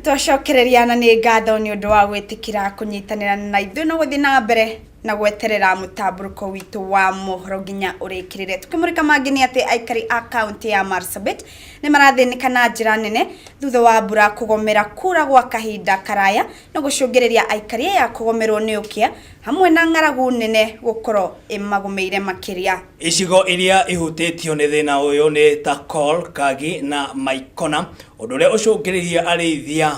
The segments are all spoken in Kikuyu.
Twacokereria na nĩ ngatho nĩ ũndũ wa gwĩtĩkĩra kũnyitanĩra na ithuĩ na gũthiĩ na mbere na gweterera mũtambũrũko witũ wa mohoro nginya ũrĩkĩrĩre. Tukĩmũrĩka mangĩ nĩ atĩ aikari a kaunti ya Marsabit nĩ marathĩnĩka na njĩra nene thutha wa mbura kũgomera kura gwa kahinda karaya na gũcũngĩrĩria aikari aya kũgomerwo nĩ ũkĩa hamwe na ng'aragu nene gũkorwo ĩmagũmĩire makĩria. Icigo iria ihutĩtio nĩ thĩna ũyũ nĩ ta Kol, Kagi na Maikona, ũndũ ũrĩa ũcũngĩrĩirie arĩithia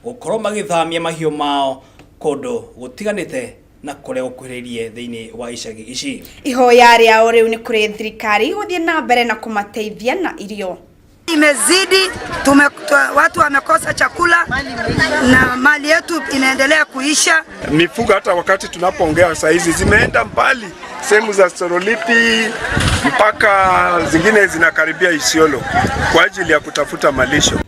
gũkorwo magĩthamia mahiũ mao kũndũ gũtiganĩte na kũrĩa gũkuhĩrĩirie thĩinĩ wa icagi ici. Ihoya rĩao rĩu nĩ kũrĩ thirikari gũthiĩ na mbere na kũmateithia na irio. Imezidi watu wamekosa chakula na mali yetu inaendelea kuisha. Mifugo hata wakati tunapoongea saa hizi zimeenda mbali sehemu za Sorolipi mpaka zingine zinakaribia Isiolo kwa ajili ya kutafuta malisho.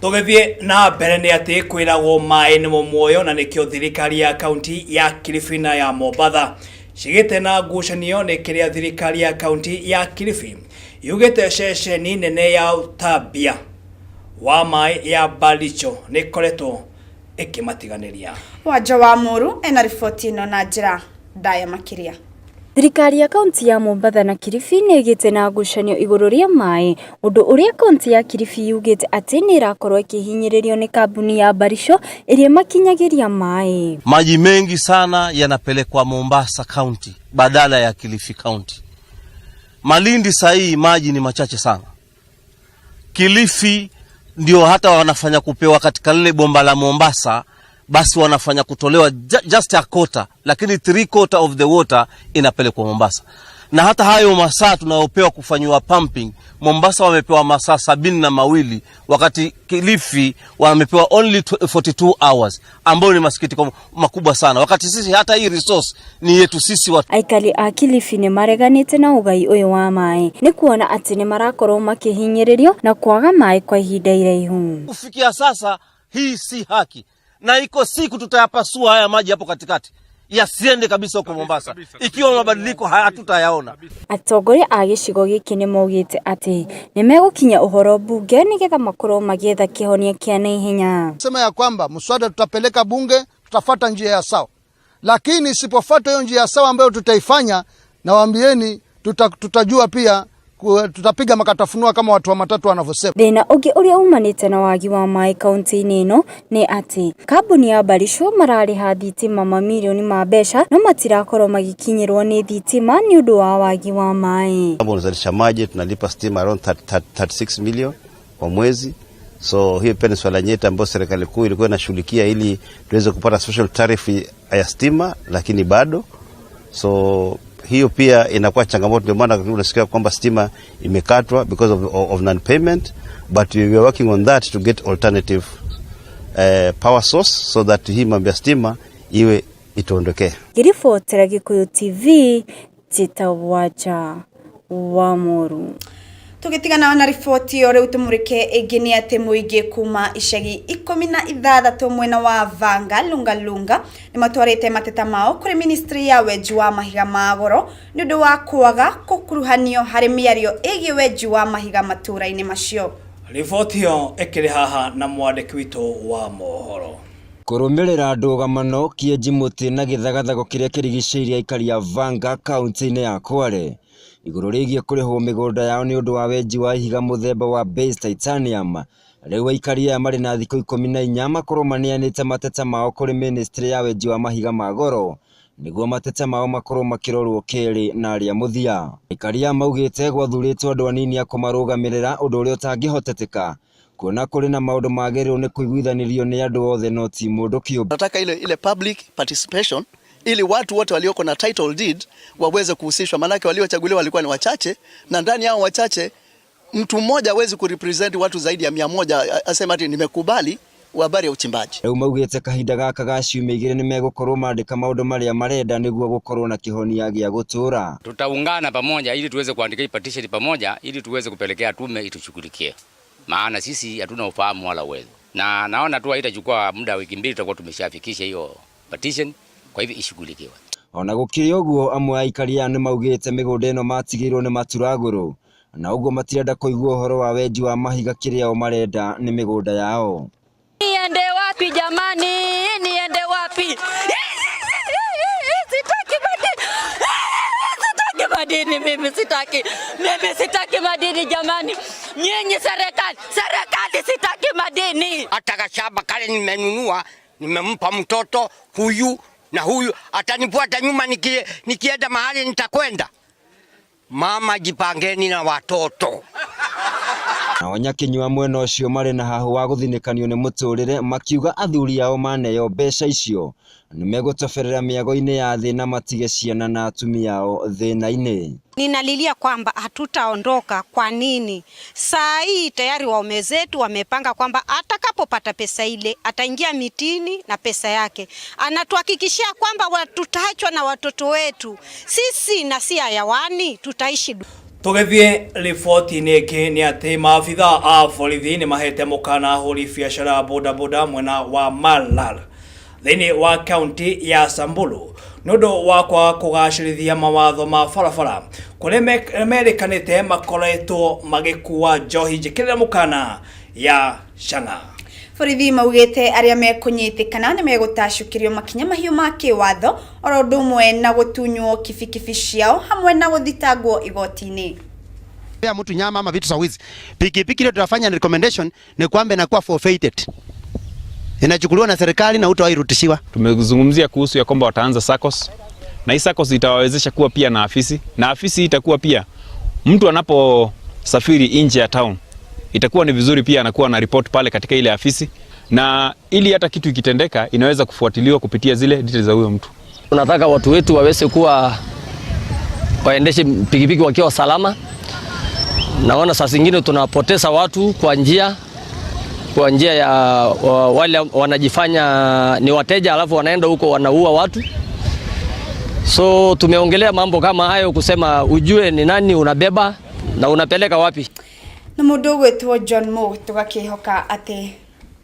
Tũgĩthiĩ na mbere nĩ atĩ kwĩragwo maĩ nĩmo muoyo, na nĩkĩo thirikari ya kaunti ya Kilifi na ya Mombatha cigĩte na ngucanio nĩ kĩrĩa thirikari ya kaunti ya Kilifi yugĩte ceceni nene ya ũtambia wa maĩ ya Baricho nĩ ĩkoretwo ĩkĩmatiganĩria. Wanja wa Mũru ena riboti ĩno na njĩra ndaya makĩria. Thirikari ya kaunti ya Mombatha na Kilifi nĩ ĩgĩte na ngucanio igũrũ rĩa maĩ, ũndũ ũrĩa kaunti ya Kilifi yugĩte atĩ nĩ ĩrakorwo ĩkĩhinyĩrĩrio nĩ kambuni ya Barisho ĩrĩa ĩmakinyagĩria maĩ. Maji mengi sana yanapelekwa Mombasa County badala ya Kilifi County. Malindi sahii maji ni machache sana. Kilifi ndio hata wanafanya kupewa katika lile bomba la Mombasa, basi wanafanya kutolewa just a quarter, lakini 3/4 of the water inapelekwa Mombasa. Na hata hayo masaa tunayopewa kufanyiwa pumping, Mombasa wamepewa masaa 72, wakati Kilifi wamepewa only 42 hours, ambayo ni masikitiko makubwa sana, wakati sisi hata hii resource ni yetu sisi watu. Aikari a Kilifi nĩ mareganĩte na ũgai ũyũ wa maĩ nĩ kuona atĩ nĩ marakorwo makĩhinyĩrĩrio na kwaga maĩ kwa ihinda iraihu. Kufikia sasa hii si haki, na iko siku tutayapasua haya maji hapo katikati yasiende kabisa huko Mombasa, ikiwa mabadiliko hatutayaona. Atongoria a gĩcigo gĩkĩ nĩ maugĩte atĩ nĩ megũkinyia ũhoro bunge nĩgetha makorwo magĩetha kĩhonia kĩa naihenya. Sema ya kwamba mswada tutapeleka bunge, tutafata njia ya sawa, lakini isipofuata hiyo njia ya sawa ambayo tutaifanya, nawaambieni tutajua pia tutapiga makatafunua kama watu wa matatu wanavyosema. Thĩna ũngĩ ũrĩa umanĩte na wagi wa maĩ kaunti-inĩ ĩno nĩ atĩ kambuni ya Barisho mararĩha thitima mamirioni ma mbeca no matirakorwo magĩkinyĩrwo nĩ thitima nĩ ũndũ wa wagi wa maĩ. Kama unazalisha maji tunalipa stima around 36 million kwa mwezi. So hiyo pia ni swala nyeti ambayo serikali kuu ilikuwa inashughulikia ili tuweze kupata social tariff ya stima, lakini bado. So hiyo pia inakuwa changamoto, ndio maana unasikia kwamba stima imekatwa because of non-payment, but we are working on that to get alternative power source so that hii mambo ya stima iwe ituondokee. Ngĩribotera Gĩkũyũ TV, njĩtagwo Wanja wa Mũru. Tũgĩtigana na riboti ĩyo rĩu tũmũrĩke ĩngĩ nĩ atĩ mũingĩ kuma icagi 16 mwena wa Vanga Lungalunga nĩ matwarĩte mateta mao kũrĩ ministry ya wenji wa mahiga ma goro nĩ ũndũ wa kwaga gũkuruhanio harĩ mĩario ĩgiĩ wenji wa mahiga matũũra-inĩ macio. Riboti ĩyo ĩkĩrĩ haha na mwandĩki witũ wa mohoro. Kũrũmĩrĩra ndũgamano kĩenji mũtĩ na gĩthagathago kĩrĩa kĩrigicĩirie aikari a Vanga kaunti-inĩ ya Kwale igũrũ rĩgiĩ kũrĩhwo mĩgũnda yao nĩ ũndũ wa wenji wa ihiga mũthemba wa base titanium. Rĩu aikari aya marĩ na thikũ 14 makorwo maneanĩte mateta mao kũrĩ ministry ya wenji wa mahiga ma goro nĩguo mateta mao makorwo makĩrorwo kerĩ na arĩa mũthia. Aikari aya maugĩte gwathurĩtwo andũ anini a kũmarũgamĩrĩra, ũndũ ũrĩa ũtangĩhoteteka kuona kũrĩ na maũndũ magĩrĩirwo nĩ kũiguithanĩrio nĩ andũ othe no ti mũndũ kĩũmbe. Nataka ile public participation ili watu wote walioko na title deed waweze kuhusishwa, maanake waliochaguliwa walikuwa ni wachache, na ndani yao wachache mtu mmoja hawezi kurepresent watu zaidi ya 100 asema ati nimekubali habari ya uchimbaji. Rĩu maugĩte kahinda gaka ga ciumia igĩrĩ nĩmegũkorwo mandĩka maũndũ marĩa marenda nĩguo gũkorwo na kĩhonia gĩa gũtũũra. Tutaungana pamoja ili tuweze kuandika hii petition pamoja ili tuweze kupelekea tume itushughulikie, maana sisi hatuna ufahamu wala uwezo, na naona tu haitachukua muda wiki 2 tutakuwa tumeshafikisha hiyo petition, kwa hivyo ishughulikiwe. Ona gũkĩrĩ ũguo, amwe a aikari aya nĩmaugĩte mĩgũnda ĩno matigĩirwo nĩ maturagũrũ na ũguo matirenda kũigua ũhoro wa wenji wa mahiga, kĩrĩa o marenda nĩ mĩgũnda yao. Niende wapi jamani? Niende wapi? Sitaki madini, sitaki madini mimi, sitaki mimi, sitaki madini jamani. Nyinyi serikali, serikali, sitaki madini. Hata kashamba kale nimenunua, nimempa mtoto huyu na huyu, atanifuata nyuma nikienda mahali nitakwenda. Mama, jipangeni na watoto. Nao nyakinyua mwena ũcio marĩ na hahũ wa gũthinĩkanio nĩ mũtũrĩre makiuga athuri ao maneo mbeca icio nĩmegũtoberera mĩago-inĩ ya thĩ na matige ciana na atumia ao thĩna-inĩ. Ninalilia kwamba hatutaondoka. Kwa nini? Saa hii tayari waume zetu wamepanga kwamba atakapopata pesa ile ataingia mitini na pesa yake. Anatuhakikishia kwamba tutaachwa na watoto wetu sisi na si hayawani, tutaishi. Tũgĩthiĩ riboti-inĩ ĩngĩ nĩ atĩ maabitha a borithi nĩ mahete mũkana ahũri biacara bodaboda mwena wa Maralal thĩinĩ wa kaunti ya Samburu nĩ ũndũ wa kwaga kũgacĩrithia mawatho ma barabara kũrĩa merĩkanĩte makoretwo magĩkua njohi njĩkĩrĩre mũkana ya chang'aa. Borithi maugĩte arĩa mekũnyitĩkana nĩ megũtacũkĩrio makinya mahiũ ma kĩwatho oro ũndũ ũmwe na gũtunywo kibikibi ciao hamwe na gũthitangwo igoti-inĩ. Pea mtu nyama ama vitu za wizi. Pikipiki ile tunafanya ni recommendation ni kwamba inakuwa forfeited. Inachukuliwa na serikali na hutawahi rudishiwa. Tumezungumzia kuhusu ya kwamba wataanza SACCOS na hii SACCOS itawawezesha kuwa pia na afisi, na afisi itakuwa pia mtu anaposafiri nje ya town itakuwa ni vizuri pia anakuwa na report pale katika ile afisi, na ili hata kitu ikitendeka inaweza kufuatiliwa kupitia zile details za huyo mtu. Tunataka watu wetu waweze kuwa waendeshe pikipiki wakiwa salama. Naona saa zingine tunapoteza watu kwa njia ya wale wanajifanya ni wateja alafu wanaenda huko wanaua watu. So tumeongelea mambo kama hayo, kusema ujue ni nani unabeba na unapeleka wapi. Na mũndũ ũgwĩtwo John Mo tũgakĩhoka atĩ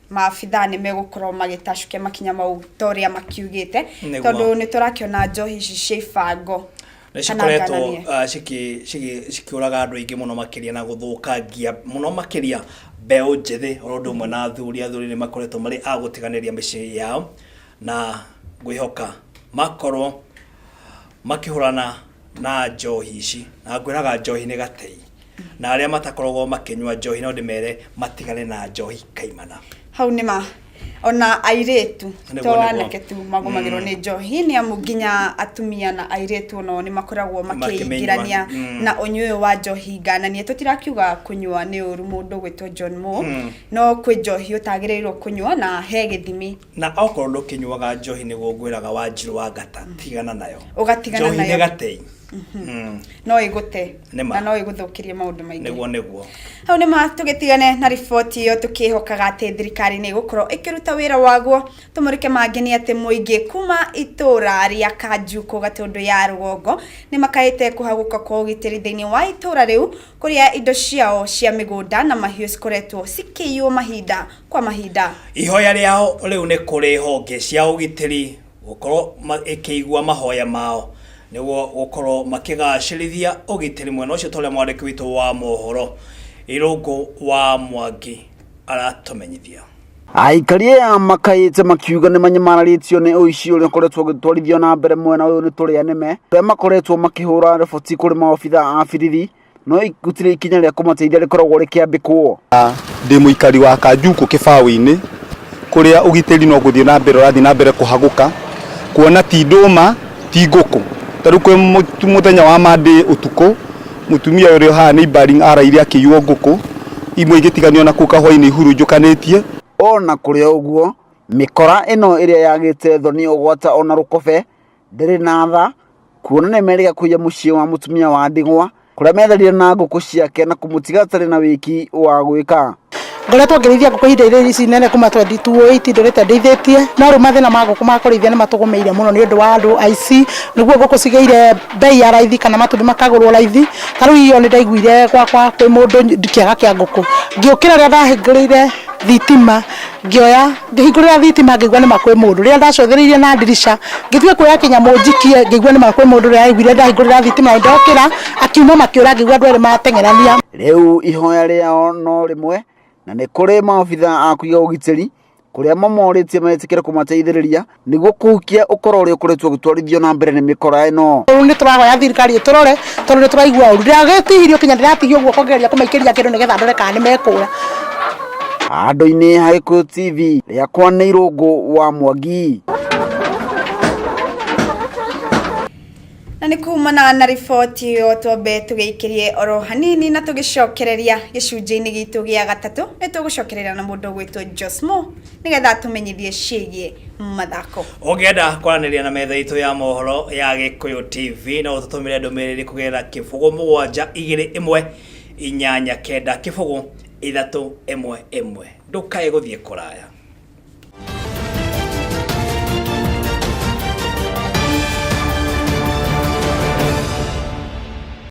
maabitha nĩ megũkorwo magĩtacũkia makinya mau ta ũrĩa makiugĩte, tondũ nĩ tũrakĩona njohi ici cia ibango nĩ cikoretwo cikiũraga andũ aingĩ mũno makĩria na gũthũkangia mũno makĩria mbeũ njĩthĩ oro ũndũ ũmwe na athuri. Athuri nĩ makoretwo marĩ a gũtiganĩria mĩciĩ yao na ngwĩhoka makorwo makĩhũrana na njohi ici, na ngwĩraga njohi nĩ gatei, na arĩa matakoragwo makĩnyua njohi no ndĩmere matigane na njohi kaimana. Hau nĩ ma ona airĩtu to anake tu magũmagĩrwo nĩ njohi, nĩ amu nginya atumia na airĩtu onao nĩ makoragwo makĩingĩrania na ũnyui ũyũ wa njohi ngananie. Tũtirakiuga kũnyua nĩ ũru mũndũ gwĩtwo John Mo, no kwĩ njohi ũtagĩrĩirwo kũnyua na he gĩthimi. Na okorwo ndũkĩnyuaga njohi nĩguo ngwĩraga Wanjirũ wa Ngata, tigana nayo. Ũgatigana nayo. Njohi nĩ gatei. No ĩgũte na no ĩgũthũkĩrie maũndũ maingĩ. Nĩguo nĩguo. Hau nĩ tũgĩtigane na riboti ĩyo tũkĩhokaga atĩ thirikari nĩ ĩgũkorwo ĩkĩruta wĩra waguo. Tũmũrĩke mangĩ nĩ atĩ mũingĩ kuma itũra rĩa Kanjuku Gatũndũ ya rũgongo nĩ makaĩte kũhagũka kwa ũgitĩri thĩinĩ wa itũra rĩu kũrĩa indo ciao cia mĩgũnda na mahiũ cikoretwo cikĩiywo mahinda kwa mahinda. Ihoya rĩao rĩu nĩ kũrĩ honge cia ũgitĩri gũkorwo ĩkĩigua mahoya mao nĩguo gũkorwo makĩgacĩrithia ũgitĩri mwena ũcio, ta ũrĩa mwandĩki witũ wa mohoro Irũngũ wa Mwangi aratũmenyithia. Aikari aya makaĩte makiuga nĩ manyamararĩtio nĩ ũici ũrĩa ũkoretwo ũgĩtwarithio na mbere mwena ũyũ nĩ tũrĩa nĩme, arĩa makoretwo makĩhũra riboti kũrĩ maobitha a borithi no gũtirĩ ikinya rĩa kũmateithia rĩkoragwo rĩkĩambĩkwo. Ndĩ mũikari wa Kanjuku kĩbaũ-inĩ kũrĩa ũgitĩri no gũthiĩ na mbere ũrathiĩ na mbere kũhagũka, kuona ti ndũma ti ngũkũ. Ta rĩu kwĩ mũthenya wa Monday ũtukũ mũtumia ũrĩa haha neighboring araire akĩiywo ngũkũ imwe igĩtiganio na kũu kahũa-inĩ ihurunjũkanĩtie. Ona kũrĩ ũguo mĩkora ĩno ĩrĩa yagĩte thoni ũgwata ona rũkobe ndĩrĩ na tha, kuona nĩ merĩga kũiya mũciĩ wa mũtumia wa ndigwa kũrĩa metharire na ngũkũ ciake na kũmũtiga atarĩ na wĩki wa gwĩka. Ngoretwo ngĩrĩithia ngũkũ ihinda rĩrĩ ici nene kuma 2008 ndũrĩte ndĩithĩtie, no rĩu mathĩna ma ngũkũ ma kũrĩithia nĩ matũgũmĩire mũno nĩ ũndũ wa andũ aici, nĩguo ngũkũ cigĩire bei ya raithi kana matumbĩ makagũrwo raithi. Ta rĩu iyo nĩ ndaiguire gwakwa kwĩ mũndũ kĩaga kĩa ngũkũ, ngĩũkĩra rĩrĩa ndahingũrĩire thitima ngĩoya ngĩhingũrĩra thitima ngĩigua nĩma kwĩ mũndũ, rĩrĩa ndacũthĩrĩirie na ndirica ngĩthiĩ kuoya kĩnyamũ njikie ngĩigua nĩma kwĩ mũndũ, rĩrĩa aiguire ndahingũrĩra thitima ndokĩra akiuma makĩũra ngĩigua andũ erĩ mateng'erania. Rĩu ihoya rĩao no rĩmwe na nĩ kũrĩ maobitha a kũiga ũgitĩri Kũrĩa mamorĩtie metĩkĩre kũmateithĩrĩria nĩguo kũhukia ũkora ũrĩa ũkoretwo ũgĩtwarithio na mbere nĩ mĩkora ĩno. Rĩu nĩ tũrahoya thirikari ĩtũrore tondũ nĩ tũraigua ũru. Ndĩragĩtihirio kinya ndĩratihio guoko ngĩgeria kũmaikĩria kĩndũ nĩgetha ndore kana nĩ mekũra. Handũ-inĩ ha Gĩkũyũ TV, rĩakwa nĩ Irũngũ wa Mwangi. Na nĩ kumana na riboti ĩyo twambe tũgĩikĩrie oro hanini na tũgĩcokereria gĩcunjĩ-inĩ gitũ gĩa gatatũ nĩ tũgũcokerera na mũndũ ũgwĩtwo Josmo nĩgetha atũmenyithie ciĩgiĩ mathako. Ũngĩenda kwaranĩria na metha itũ ya mohoro ya Gĩkũyũ TV no ũtũtũmĩre ndũmĩrĩri kũgerera kĩbũgũ mũgwanja igĩrĩ ĩmwe inyanya kenda kĩbũgũ ithatũ ĩmwe ĩmwe. Ndũkae gũthiĩ kũraya.